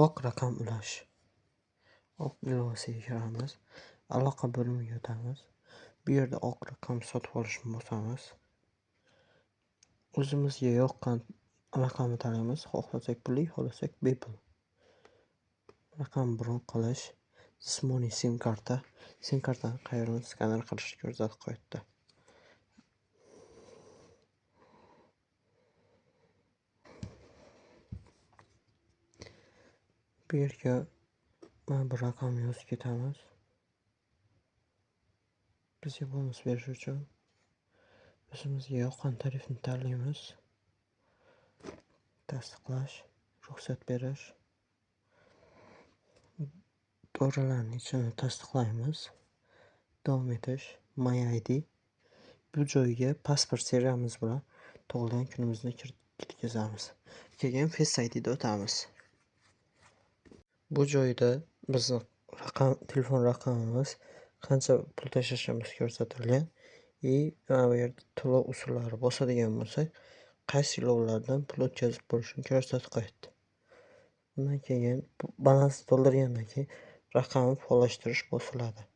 Oq raqam ulash. Oq ilovasiga kiramiz. Aloqa bo'limiga o'tamiz. Bu yerda oq raqam sotib olishni bosamiz. O'zimizga yoqqan raqamni tanlaymiz. Xohlasak pulli, xohlasak bepul. Raqam bron qilish, jismoniy SIM karta, SIM kartani qayerdan skaner qilishni ko'rsatib qo'yibdi. Bu yerga mana bu raqamni yozib ketamiz. Bizga bonus berish uchun o'zimizga yoqqan tarifni tanlaymiz. Tasdiqlash, ruxsat berish. Doiralarning ichini tasdiqlaymiz. Davom etish, My ID. Bu joyga pasport seriyamiz bilan tug'ilgan kunimizni kirgizamiz. Keyin Face ID'da o'tamiz. Bu joyda bizni raqam, telefon raqamimiz, qancha pul tashlashimiz ko'rsatilgan. И mana bu yerda to'lov usullari bosadigan bo'lsak, qaysi ilovalardan pul o'tkazib bo'lishini ko'rsatib qo'yadi. Undan keyin balansni to'ldirgandan keyin raqamni faollashtirish bosiladi.